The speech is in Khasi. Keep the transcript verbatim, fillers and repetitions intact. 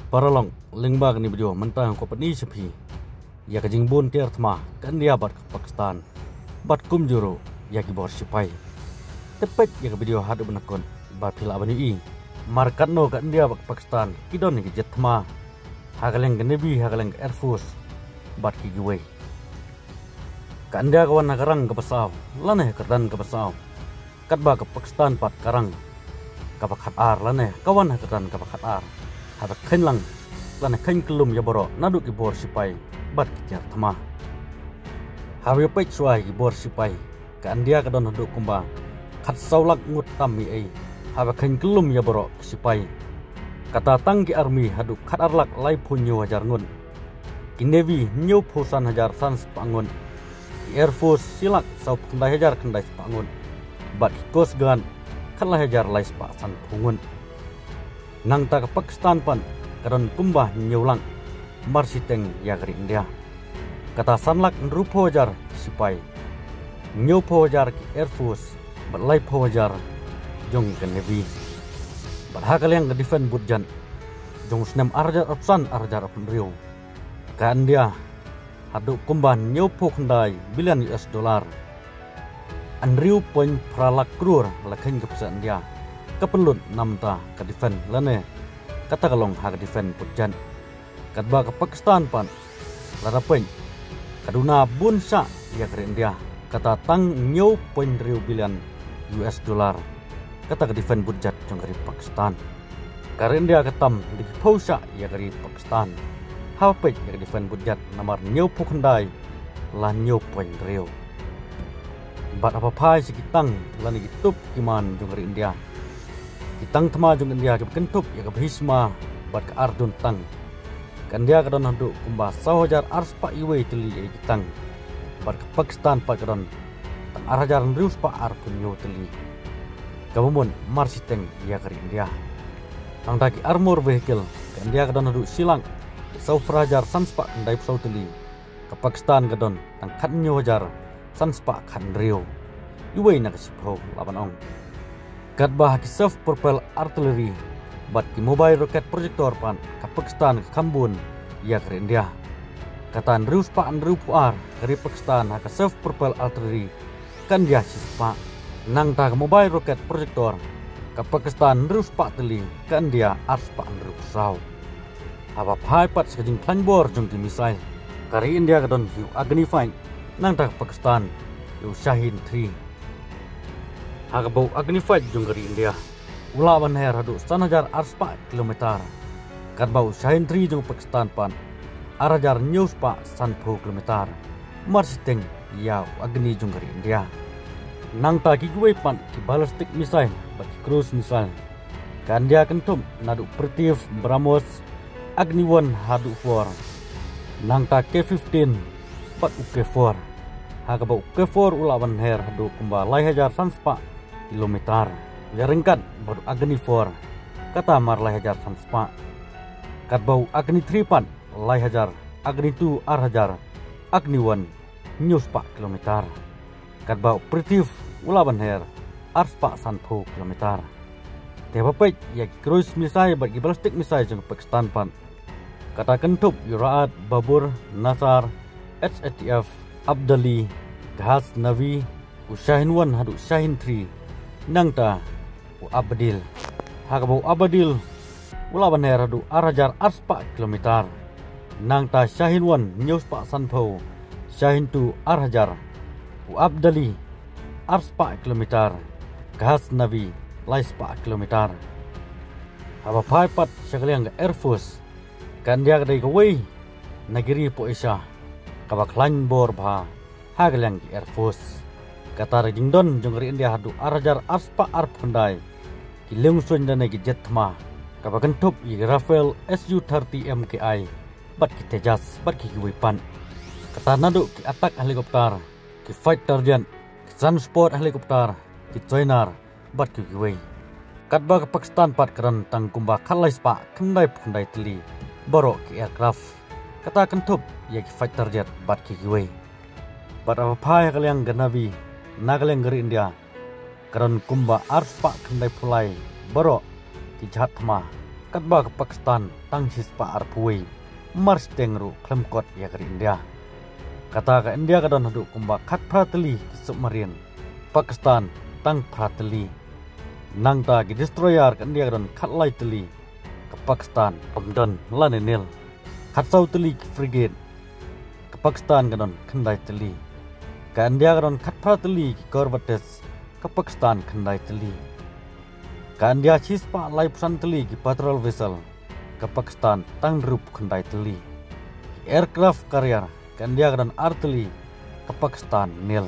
Paralok, lyngba kane ka video mynta nga kwah pyni sha phi ïa ka jingbun tiar thma ka India bad ka Pakistan, bad kumjuh ruh ïa ki bor sipai. Te peit ïa ka video haduh ban kut ba phi lah ban ïohi mar katno ka India bad ka Pakistan ki don ïa ki jet thma, ha ka liang ka Navy, ha ka liang ka Air Force bad ki kiwei. Ka India ka wan ha ka rang kaba saw lane ha ka kyrdan kaba saw, katba ka Pakistan pat ka rang kaba khatar lane ka wan ha ka kyrdan kaba khatar, haba kheiñ lang lane kheiñ kyllum ïa baroh naduh ki bor sipai bad ki tiar thma. Haba ïa peit shuwa ïa ki bor sipai, ka India ka don haduh kumba khatsaw lak ngut tam eiei, haba kheiñ kyllum ïa baroh ki sipai. Kata tang ki Army haduh khatar lak laiphew hynñiew hajar ngut, ki Navy hynñiewphew san hajar san spah ngut, ki Air Force shi lak sawphew khyndai hajar khyndai spah ngut, bad ki Coast Guard khatlai hajar lai spah sanphew ngut. Nangta ka Pakistan pat ka don kumba hynñiew lak marshiteng ïa ka ri India. Kata san lak hynriewphew hajar ki sipai, hynñiewphew hajar ki Air Force, bad laiphew hajar jong ka Navy. Bad ha ka liang ka defense budget jong u snem ar hajar arphew san ar hajar arphew hynriew, ka India haduh kumba hynñiewphew khyndai billion U S dollar, hynriew point phra lak klur la kheiñ ka pisa India, ka pynlut namar ka defense lane kata ka long ha ka defense budget. Katba ka Pakistan pat, lada peit, ka duna bun shah ïa ka ri India, kata tang hynñiew point hynriew billion U S dollar, kata ka defense budget jong ka ri Pakistan. Ka ri India ka tam da ki phew shah ïa ka ri Pakistan haba peit ïa ka defense budget namar hynñiewphew khyndai la hynñiew point hynriew. Bad haba phai sha ki tank lane ki tup ki man jong ka ri India, ki tank thma jong India kiba kynthup ïa ka Bhishma bad ka Arjun tank, ka India ka don haduh kumba saw hajar ar spah uwei tylli ïa ki tank, bad ka Pakistan pat ka don tang ar hajar hynriew spah arphew hynñiew tylli. Kaba mut marshiteng ïa ka ri India. Nangta ki armor vehicle, ka India ka don haduh shi lak saw phra hajar san spah khyndaiphew saw tylli, ka Pakistan ka don tang khathynñiew hajar san spah khathynriew. Iwei na ka shiphew lah ban ong. Katba ha ki self propelled artillery bad ki mobile rocket projector pat, ka Pakistan ka kham bun ïa ka ri India. Kata hynriew spah hynriewphew ar ka ri Pakistan ha ka self propelled artillery, ka India shi spah. Nangta ka mobile rocket projector, ka Pakistan hynriew spah tylli, ka India ar spah hynriewphew saw. Haba phai pat sha ka jingkhlaiñ bor jong ki missile, ka ri India ka don ïa u Agni five, nangta ka Pakistan ïa u Shahin three. Ha kaba u Agni five jong ka ri India u lah ban her haduh san hajar ar spah kilometer, katba u Shahin three jong Pakistan pat ar hajar hynñiew spah sanphew kilometer, marshiteng ïa u Agni jong ka ri India. Nangta ki kiwei pat ki ballistic missile bad ki cruise missile, ka India kynthup naduh Prithvi, BrahMos, Agni one haduh four. Nangta K fifteen bad u K four. Ha kaba u K four u lah ban her haduh kumba lai hajar san spah kilometer, ïaryngkat bad u Agni four, kata mar lai hajar san spah. Katba u Agni three pat lai hajar, Agni two ar hajar, Agni one hynñiew spah kilometer. Katba u Prithvi u lah ban her ar spah sanphew kilometer. Te haba peit ïa ki cruise missile bad ki ballistic missile jong ka Pakistan pat, kata kynthup ïa u Raad, Babur, Nasar, H A T F, Abdali, Ghaznavi, u Shahin one haduh Shahin three, nangta u Abadil. Ha kaba u Abadil u lah ban her haduh ar hajar ar spah kilometer. Nangta Shahin one hynñiew spah sanphew, Shahin two ar hajar, u Abdali ar spah kilometer, Ghaznavi lai spah kilometer. Haba phai pat sha ka liang ka Air Force, ka India ka dei kawei na ki ri hapoh Asia kaba khlaiñ bor bha ha ka liang ki Air Force. Kata da ka jingdon jong ka ri India haduh ar hajar ar spah arphew khyndai ki liengsuiñ lane ki jet thma, kaba kynthup ïa ki Rafale S U thirty M K I bad ki Tejas bad ki kiwei pat. Kata naduh ki attack helicopter, ki fighter jet, ki transport helicopter, ki trainer bad ki kiwei. Katba ka Pakistan pat ka don tang kumba khatlai spah khyndaiphew khyndai tylli baroh ki aircraft, kata kynthup ïa ki fighter jet bad ki kiwei. Bad haba phai ha ka liang ka Navy na ka liang ka ri India, ka don kumba ar spah khyndaiphew lai baroh ki jahaj thma, Katba ka Pakistan tang shispah arphew wei. Mar shiteng ruh khlem kot ïa ka ri India. Kata ka India ka don haduh kumba khatphra tylli ki submarine. Pakistan tang phra tylli. Nangta ki destroyer ka India ka don khatlai tylli. Ka Pakistan ym don lane nil. Khatsaw tylli ki frigate. Ka Pakistan ka don khyndai tylli. Ka India ka don khatphra tylli ki corvettes. Ka Pakistan khyndai tylli. Ka India shispah laiphew san tylli ki patrol vessel. Ka Pakistan tang hynriewphew khyndai tylli. Ki aircraft carrier ka India ka don ar tylli. Ka Pakistan nil.